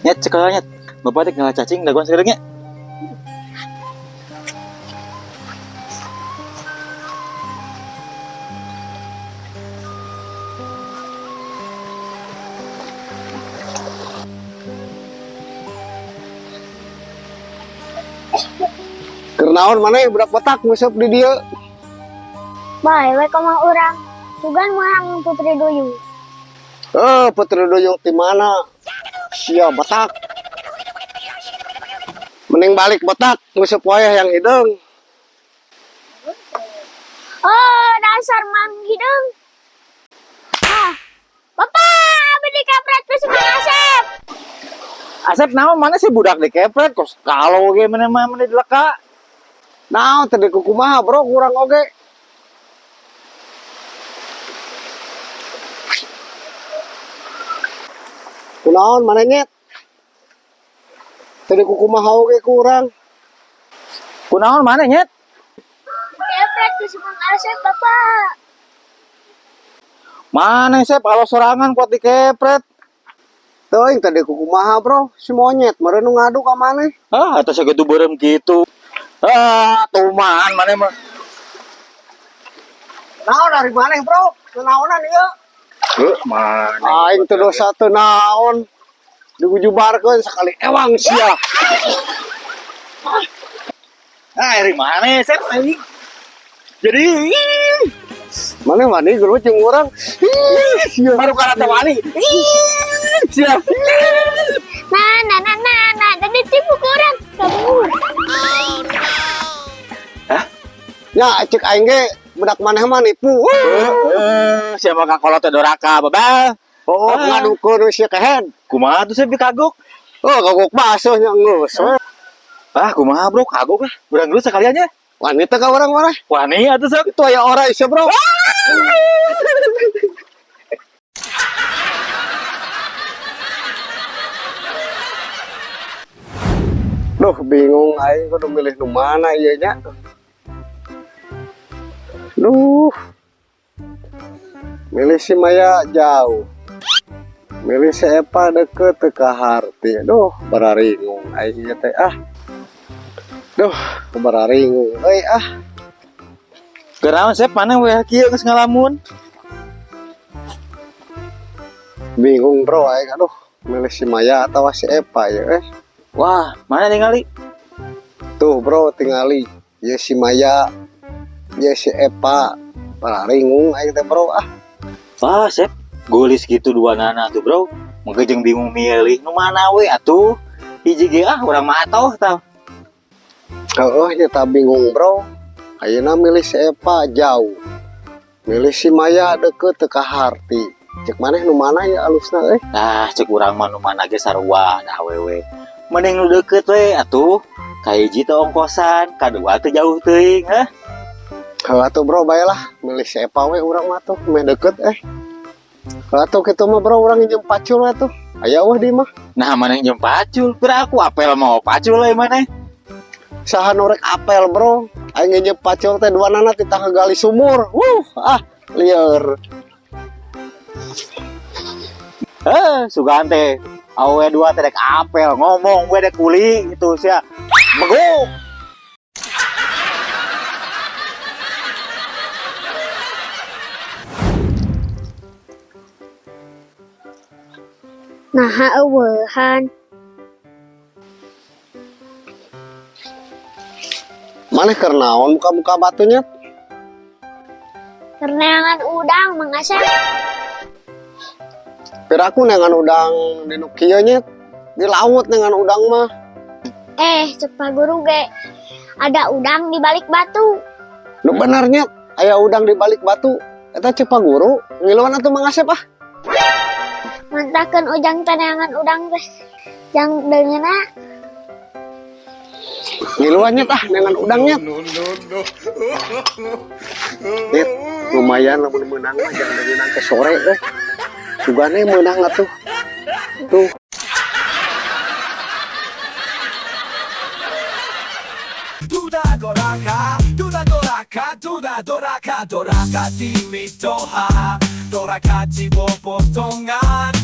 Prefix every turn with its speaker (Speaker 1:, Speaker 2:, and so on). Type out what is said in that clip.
Speaker 1: Nyet, sekolah nyet. Bapak dek ngalah cacing dagoan sekarang nya.
Speaker 2: Keur naon maneh budak botak nguseup di dieu?
Speaker 3: Bae we ka urang. Sugan meunang Putri Duyung.
Speaker 2: Eh, Putri Duyung di mana? Sia botak. Mending balik botak, nguseup wae yang hideung.
Speaker 3: Oh, dasar Mang Hideung. Ah, Bapak, beli kepret ku si Mang Asep.
Speaker 1: Asep naon mana sih budak dikepret kos kalau ge mana mah mana dileka.
Speaker 2: Naon teh kumaha bro kurang oge. Kunaon maneh nyet? Tadi kumaha oge kurang.
Speaker 1: Kunaon mana nyet?
Speaker 3: Kepret ku si Mang Asep, Bapak.
Speaker 1: Mana Sep kalau sorangan kuat dikepret.
Speaker 2: Teuing tadi kumaha bro, si monyet meureun nu ngadu ka maneh.
Speaker 1: Ah, atau segitu beureum gitu. Ah, tuman mana mah.
Speaker 2: Naon dari maneh bro? Naonan ieu?
Speaker 1: Heuh, mana?
Speaker 2: Aing teu dosa teu naon. Digujubarkeun sekali ewang sia.
Speaker 1: Ah, dari mana Sep anjing? Jadi
Speaker 2: Maneh wani geus jeung urang. Ih, sia.
Speaker 1: baru karena teh wani. Ih, siap.
Speaker 3: Nah, nah, nah, nah, nah, tadi tipu ku urang. Kabur.
Speaker 1: Hah?
Speaker 2: Ya cek aing ge budak maneh mah nipu.
Speaker 1: Heeh, siapa kakolot teh doraka, babal.
Speaker 2: Oh,
Speaker 1: Ah.
Speaker 2: ngadukeun sia kehed.
Speaker 1: Kumaha tuh Sep kagok?
Speaker 2: Oh, kagok basuh nya geus.
Speaker 1: Ah, kumaha bro, kagok lah. Urang dulu sekaliannya.
Speaker 2: Wani teh ka urang maneh.
Speaker 1: Wani atuh sok.
Speaker 2: Itu aya ora sia bro. Duh, bingung aing kudu milih nu mana ieu nya. Duh. Milih si Maya jauh. Milih si Epa deket teu kaharti. Duh, bararingung aing ieu teh ah. Duh, bararingung euy ah.
Speaker 1: Kunaon Sep, mana we kieu geus ngalamun?
Speaker 2: Bingung bro aing aduh, milih si Maya atau si Epa ya eh.
Speaker 1: Wah, mana ningali?
Speaker 2: Tuh bro tingali, ya si Maya, ya si Epa, bararingung aing teh bro ah.
Speaker 1: Wah, Sep, gulis gitu dua nana tuh, bro. Mungkin jeung bingung milih nu mana we atuh. Hiji ge ah urang mah atoh tah.
Speaker 2: Heeh, nya bingung bro. Ayeuna milih si Epa jauh. Milih si Maya deket teu kaharti. Cek maneh nu mana ya alusna euy?
Speaker 1: Nah, cek urang mah nu mana ge sarua dah awewe. Mending nu deket we atuh. Kahiji teh ongkosan, kadua teh jauh teuing, hah?
Speaker 2: Heuh atuh bro bae lah, milih si Epa we urang mah tuh meh deket eh. Heuh atuh kitu mah bro urang nginjem pacul we tuh. Aya eueuh di mah.
Speaker 1: Nah, mana yang pacul? Kira aku apel mau pacul we maneh.
Speaker 2: Saha nu rek apel bro? Aing nginjem pacul teh dua nana titah gali sumur. Wuh, ah lieur.
Speaker 1: Eh, sugan teh awe dua teh rek apel ngomong we dek kuli itu sia. Beguk.
Speaker 3: Nah, eueuhan.
Speaker 2: Maneh keur naon muka-muka batunya?
Speaker 3: Keur neangan udang, Mang Asep.
Speaker 2: Piraku neangan udang di nu kieu nya. Di laut neangan udang mah.
Speaker 3: Eh, cek Pak Guru ge. Ada udang di balik batu.
Speaker 2: Nu bener nya, aya udang di balik batu. Eta cek Pak Guru, ngiluan atuh Mang Asep ah.
Speaker 3: Mantakeun ujang teh neangan udang teh. Jang deungeuna.
Speaker 2: Ngiluan nya tah neangan udangnya. Nyet, lumayan lamun meunang mah jangan deungeunang ke sore eh. Sugane meunang atuh. Tuh.
Speaker 4: Duda doraka, duda doraka, duda doraka, doraka timitoha, doraka cibopotongan.